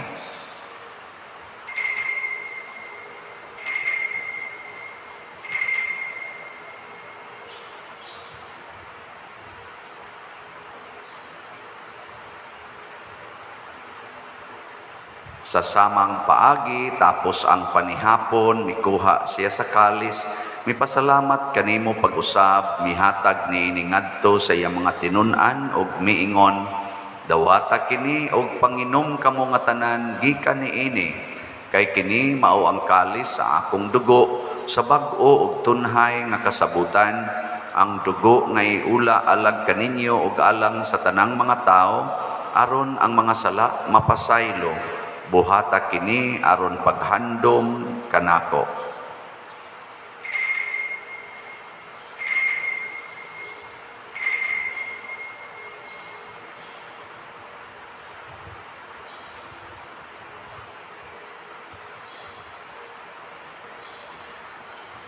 Speaker 2: Sa samang paagi, tapos ang panihapon, mikuha siya sa kalis, mipasalamat kanimo pag-usab, mihatag niini ngadto sa iyang mga tinun-an ug miingon: Dawata kini og panginom kamo nga tanan gikan niini, kay kini mao ang kalis sa akong dugo sa bag-o ug tunhay nga kasabutan, ang dugo nga iula alang kaninyo ug alang sa tanang mga tawo aron ang mga sala mapasaylo. Buhata kini aron paghandom kanako.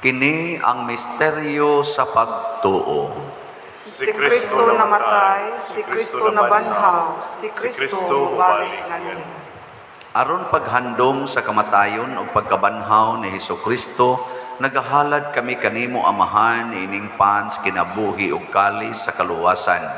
Speaker 2: Kini ang misteryo sa pagtuo.
Speaker 3: Si Kristo namatay, si Kristo nabanhaw, si Kristo mubalik nganhi.
Speaker 2: Aron paghandom sa kamatayon ug pagkabanhaw ni Hesukristo, nagahalad kami kanimo, Amahan, ining pan sa kinabuhi ug kalis sa kaluwasan.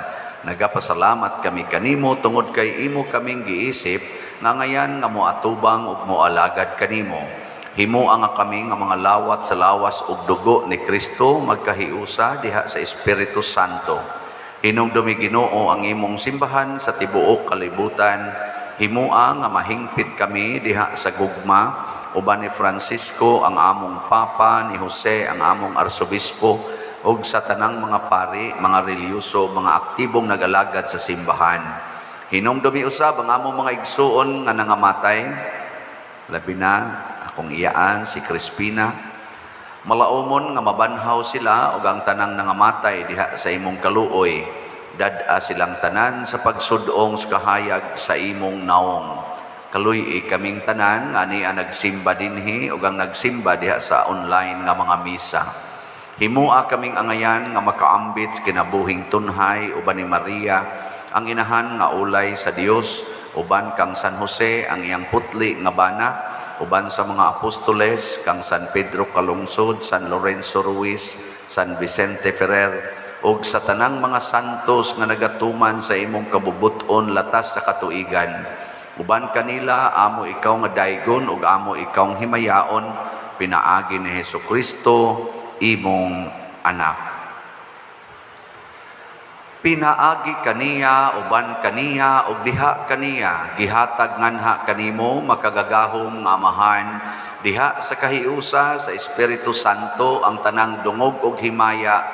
Speaker 2: Nagapasalamat kami kanimo tungod kay imo kaming giisip nga ngayan nga moatubang ug moalagad kanimo. Himoa nga kami nga mga lawat sa lawas ug dugo ni Kristo magkahiusa diha sa Espiritu Santo. Hinumdumi, Ginoo, ang imong simbahan sa tibuok kalibutan. Himoa nga mahingpit kami diha sa gugma uban ni Francisco ang among Papa, ni Jose ang among Arsobispo, ug sa tanang mga pari, mga relihiyoso, mga aktibong nagalagad sa simbahan. Hinumdumi usab ang among mga igsuon nga nangamatay, labi na akong iyaan si Crispina. Malaumon nga mabanhaw sila ug ang tanang nangamatay diha sa imong kaluoy. Dad-a silang tanan sa pagsudong sa kahayag sa imong naong. Kaluy-i kaming tanan nga ania nagsimba dinhi ug ang nagsimba diha sa online nga mga misa. Himua kaming angayan nga makaambit sa kinabuhing tunhay uban ni Maria, ang inahan nga ulay sa Dios, uban kang San Jose ang iyang putli nga bana, uban sa mga apostoles kang San Pedro Calungsod, San Lorenzo Ruiz, San Vicente Ferrer, ug sa tanang mga santos nga nagatuman sa imong kabubut-on latas sa katuigan. Uban kanila amo ikaw nga daygon ug amo ikaw himayaon pinaagi ni Hesukristo, imong anak. Pinaagi kaniya, uban kaniya, ug diha kaniya, gihatag nganha kanimo, makagagahom nga Amahan, diha sa kahiusa sa Espiritu Santo, ang tanang dungog ug himaya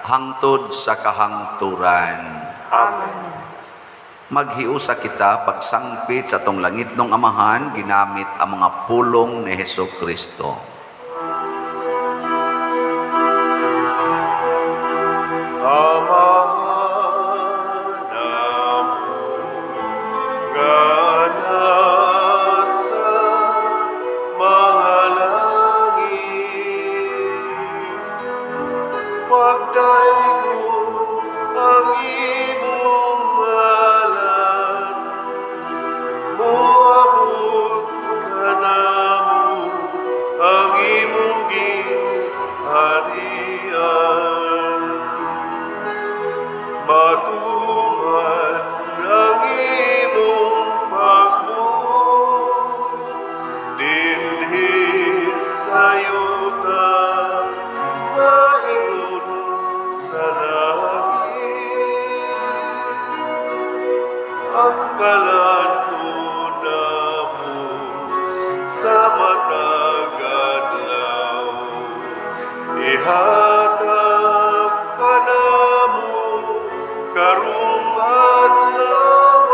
Speaker 2: hangtod sa kahangturan.
Speaker 3: Amen.
Speaker 2: Maghiusa kita pagsangpit sa atong langitnong Amahan ginamit ang mga pulong ni Heso Kristo.
Speaker 1: Amahan namo nga nasa mga langit, Pagdaygon ang imong ngalan, Moabot kanamo ang imong gingharian. Matuman ang imong pagbuot dinhi sa yuta maingon sa langit. Ang kalan-on namo sa matag adlaw, ihatag kanamo karong adlaw,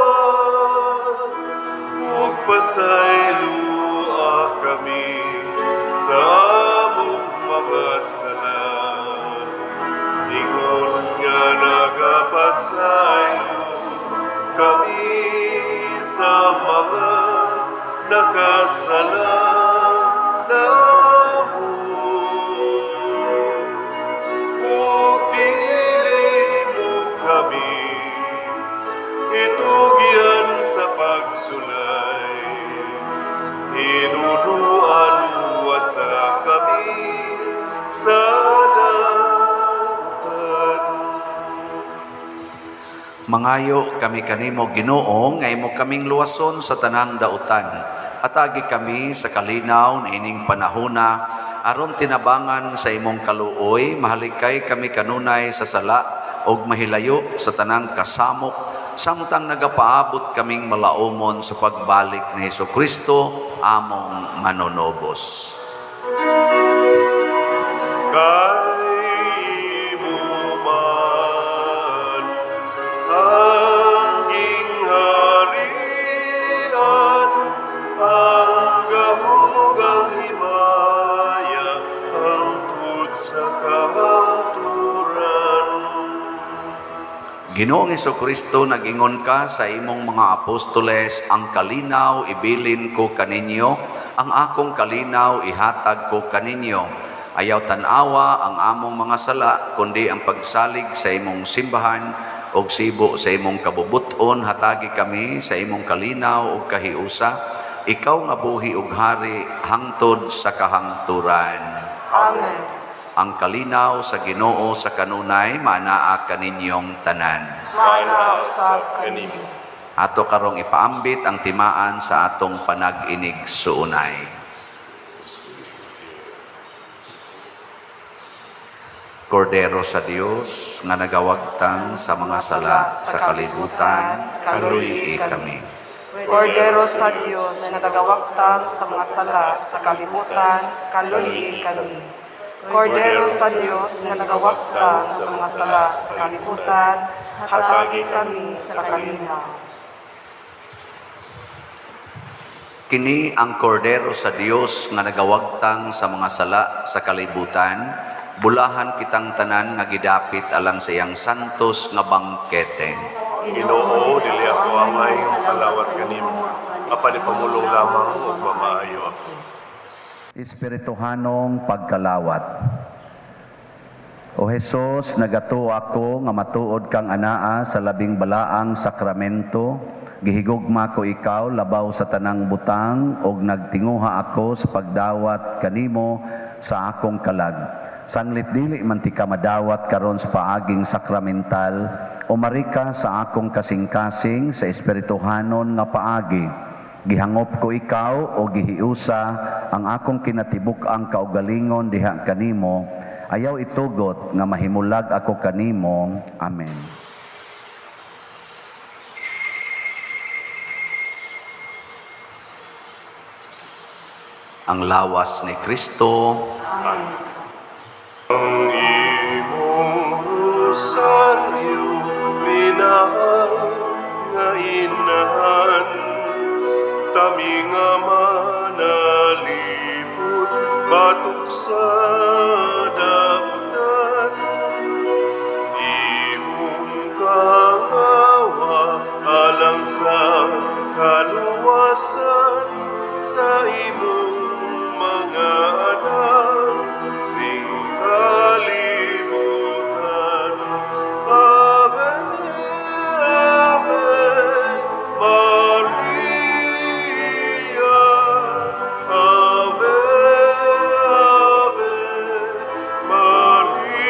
Speaker 1: ug pasayloa kami sa among mga sala, ingon nga nagapasaylo kami sa mga nakasala namo. Ug dili mo kami itugyan sa pagsulay, hinunoa luwasa kami sa dautan.
Speaker 2: Mangayo kami kanimo, Ginoo, nga imo kaming luwason sa tanang dautan. Hatagi kami sa kalinaw niining panahona aron tinabangan sa imong kaluoy mahalikay kami kanunay sa sala ug mahilayo sa tanang kasamok. samtang nagapaabot kaming malaumon sa pagbalik ni Hesus Kristo among manunobos.
Speaker 1: Kay imo man ang gingharian, ang gahom ug ang himaya, hangtod sa kahangturan.
Speaker 2: Ginoong Kristo, nagingon ka sa imong mga apostoles, "Ang kalinaw ibilin ko kaninyo, ang akong kalinaw ihatag ko kaninyo." Ayaw tan-awa ang among mga sala, kundi ang pagsalig sa imong simbahan ug sibo sa imong kabubuton, hatagi kami sa imong kalinaw ug kahiusa. Ikaw nga buhi ug hari hangtod sa kahangturan.
Speaker 3: Amen.
Speaker 2: Ang kalinaw sa Ginoo sa kanunay maanaa kaninyong tanan.
Speaker 3: Maana usab kanimo.
Speaker 2: Ato karong ipaambit ang timaan sa atong panag-inig suunay. Kordero sa Dios nga nagawagtang sa mga sala sa kalibutan, kaluy kami.
Speaker 3: Kordero sa Dios nga nagawagtang sa mga sala sa kalibutan, kaluy kami. Kordero sa Dios nga nagawagtang sa mga sala sa kalibutan, hatagi kami sa kalinaw.
Speaker 2: Kini ang kordero sa Dios nga nagawagtang sa mga sala sa kalibutan, bulahan kitang tanan nga gidapit alang sa iyang santos nga bangkete.
Speaker 1: Ginoo, dili ako angay nga makalawat kanimo, apan ipamulong lamang ug mamaayo ako.
Speaker 2: Espirituhanong pagkalawat. O Hesus, nagatuo ako nga matuod kang anaa sa labing balaang sakramento. Gihigugma ko ikaw labaw sa tanang butang ug nagtinguha ako sa pagdawat kanimo sa akong kalag. Sanglit dili man tika madawat karon sa paaging sakramental, umari ka sa akong kasing-kasing sa espirituhanon nga paagi. Gihangop ko ikaw o gihiusa ang akong kinatibuk-ang kaugalingon diha kanimo. Ayaw itugot nga mahimulag ako kanimo. Amen. Ang lawas ni Kristo.
Speaker 1: Ang imong rosaryo, minahal nga inahan, kami nga manalipod, batok sa dautan. Imong kahawa alang sa kaluwasan sa imong mga anak ning kalibutan. Ave, Ave, Maria. Ave, Ave, Maria.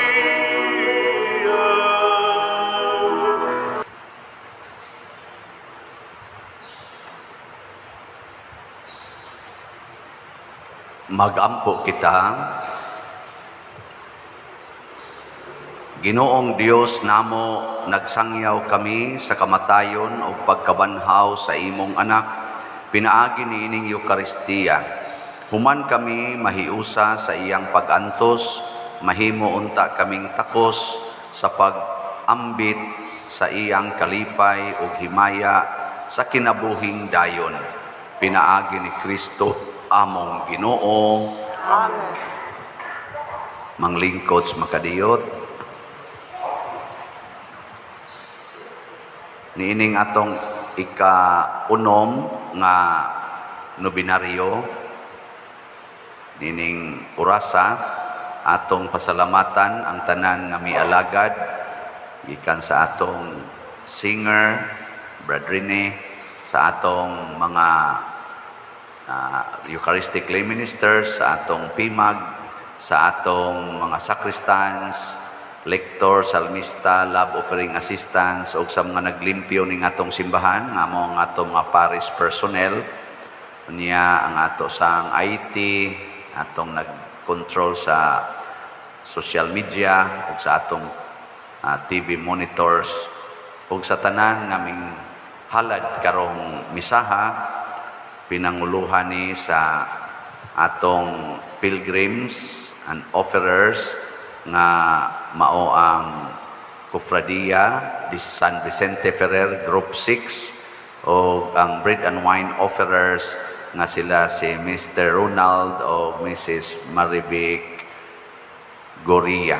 Speaker 2: Magampo kita. Ginoong Dios namo, nagsangyaw kami sa kamatayon o pagkabanhaw sa imong anak, pinaagi niining Eukaristiya. Human kami mahiusa sa iyang pag-antos, mahimo unta kaming takos sa pag-ambit sa iyang kalipay ug himaya sa kinabuhing dayon. Pinaagi ni Kristo among Ginoo.
Speaker 3: Amen.
Speaker 2: Manglingkod sa makadiyot. Niining atong ika-unom nga nobinaryo nining orasa, atong pasalamatan ang tanan nga mialagad gikan sa atong singer Brad Rene, sa atong mga Eucharistic lay ministers, sa atong PIMAG, sa atong mga sacristans, lector, salmista, love offering assistants, ug sa mga naglimpyo ning atong simbahan, nga mo ang atong mga parish personnel, unya ang ato sang IT, atong nag-control sa social media ug sa atong TV monitors. Ug sa tanan nga ming halad karong misaha, pinanguluhan ni sa atong pilgrims and offerers nga mao ang Cofradia di San Vicente Ferrer Group 6 o ang bread and wine offerers nga sila si Mr. Ronald o Mrs. Marivic Goria.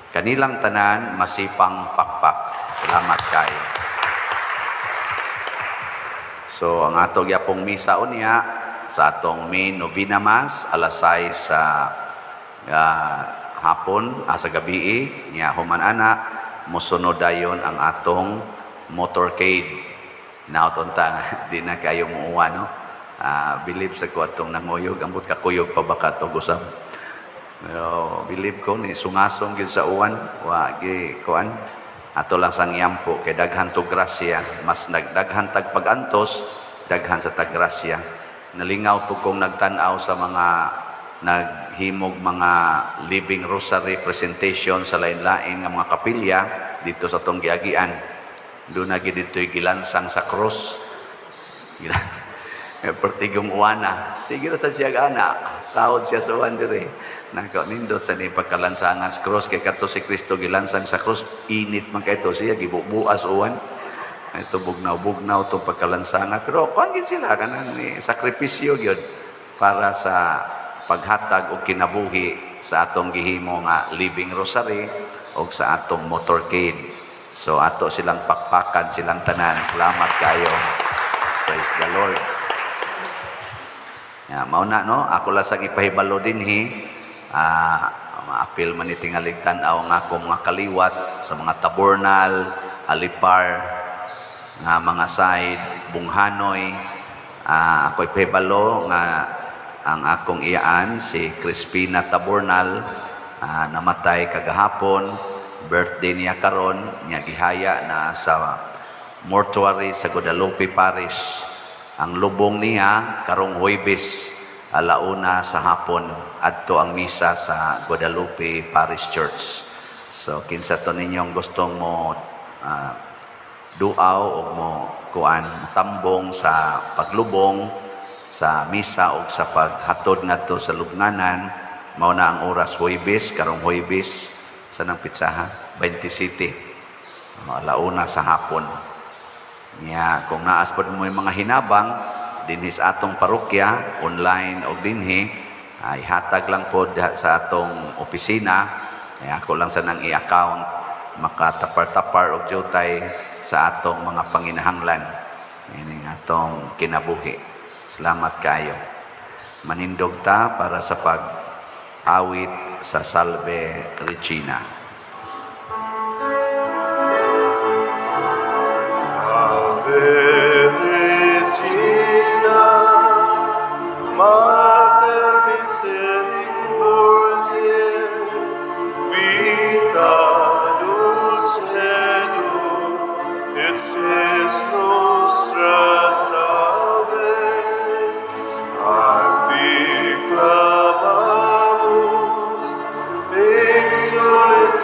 Speaker 2: Kanilang tanan masipang pakpak. Salamat kay. So ang ato gyapong misa unya sa atong main novena mass, alas 6 sa hapon, sa gabi nya. Human ana, mosunod dayon ang atong motorcade. Hinaot unta nga di na kayo muuwa, no? Believe sa ko atong nanguyog, ambot kakuyog pa ba kato usab. Pero believe ko ni sungasong gyud sa uwan, wa gi kuan. Ato lang sang yampo kay daghan to grasya, mas nagdaghan tag pagantos, daghan sa tag grasya. Nalingaw po kong nagtan-aw sa mga naghimog mga living rosary presentation sa lain-lain nga mga kapilya dito sa atong giagian. Doon na gid dito'y gilansang sa cross. Pertigong uwana. Sige ra sa siya ana. Sahod siya sa uwan dire. Nako nindot sa ni pagkalansangan sa cross kay kato si Kristo gilansang sa cross, init man kay to siya, gibubuas uwan. Ito bugnaw-bugnaw itong pagkalansangan. Pero kuan gid sila kanang ni sakripisyo gyud para sa paghatag og kinabuhi sa atong gihimo nga living rosary o sa atong motorcade. So ato silang pakpakan, silang tanan. Salamat kayo. Praise the Lord. Ya, mao na, no. Ako lang sang ipahibalo dinhi. Maapil man ni tingalig tan-aw nga akong mga kaliwat sa mga Tabornal, Alipar, nga mga side, Bunghanoy. Ako ipahibalo nga ang akong iyaan si Crispina Tabornal, namatay kagahapon, birthday niya karon, niya gihaya na sa mortuary sa Guadalupe Parish. Ang lubong niya karong Huwebes, 1:00 sa hapon, adto ang misa sa Guadalupe Parish Church. So kinsa to ninyong gustong mo duaw o mo kuan, tambong sa paglubong, sa misa o sa paghatod ngadto sa lubnganan, mao na ang oras, Huwebes, karong Huwebes, sa nang pitsaha 27, 1:00 sa hapon. Nya kung naas pod mo yung mga hinabang dinhi sa atong parokya, online o dinhi, ay hatag lang po sa atong opisina. Ay ako lang sa nang i-account, makatapar-tapar og jutay sa atong mga panginahanglan ini atong kinabuhi. Salamat kaayo. Manindog ta para sa pag-awit sa Salve Regina.
Speaker 1: Salve Regina, Mater misericordiae, vita dulcedo, et spes nostra, salve. A ti clamamus, exules.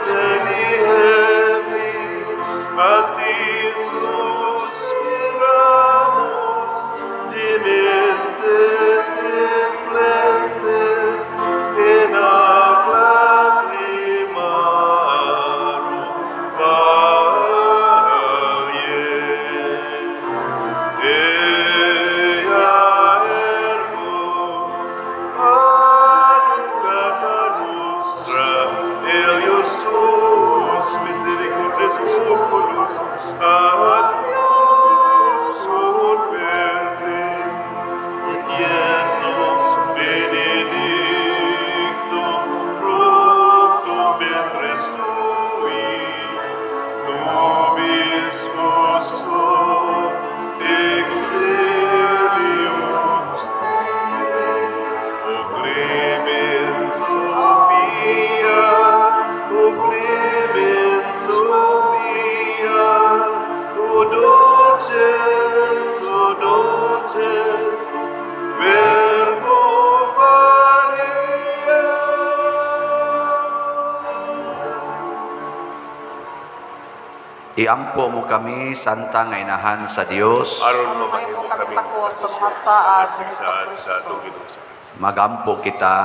Speaker 2: Iampo mo kami, Santa nga Inahan sa Dios.
Speaker 1: Aron
Speaker 3: Aron
Speaker 1: mamahimo
Speaker 3: mahimo kami
Speaker 1: kami
Speaker 3: takos sa mga saad ni
Speaker 1: saad sa
Speaker 3: Kristo.
Speaker 1: atong Ginoong Kristo.
Speaker 2: Magampo kita.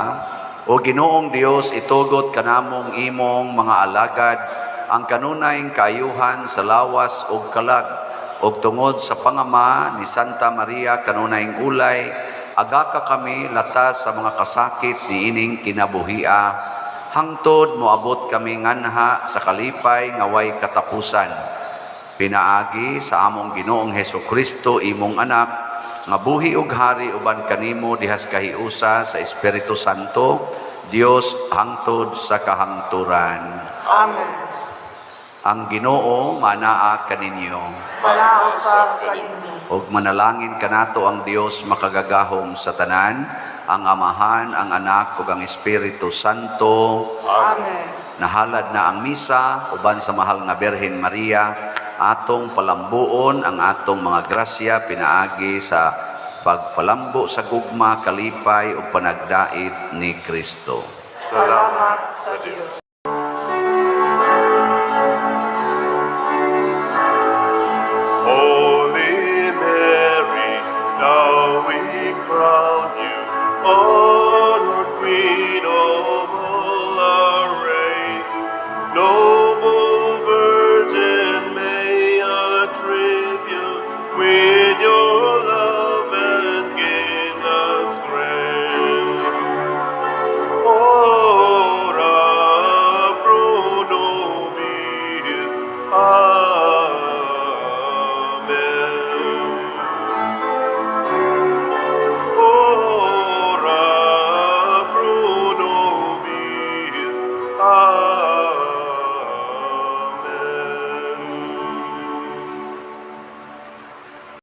Speaker 2: O Ginoong Dios, itugot kanamong imong mga alagad ang kanunay kaayuhan sa lawas ug kalag, ug tungod sa pangama ni Santa Maria, kanunay ulay, agaka kami latas sa mga kasakit niining kinabuhia, hangtod moabot kami nganha sa kalipay nga way katapusan, pinaagi sa among Ginoong Heso Kristo, imong anak, nga buhi ug hari uban kanimo dihas kahiusa sa Espiritu Santo, Dios, hangtod sa kahangturan.
Speaker 3: Amen.
Speaker 2: Ang Ginoo manaa kaninyo.
Speaker 3: Manaa usab kaninyo.
Speaker 2: Ug manalangin kanato ang Dios makagagahom sa tanan, ang Amahan, ang Anak ug ang Espiritu Santo.
Speaker 3: Amen.
Speaker 2: Nahalad na ang misa uban sa mahal nga Birhen Maria. Atong palambuon ang atong mga grasya pinaagi sa pagpalambo sa gugma, kalipay ug panagdait ni Kristo.
Speaker 3: Salamat sa Dios.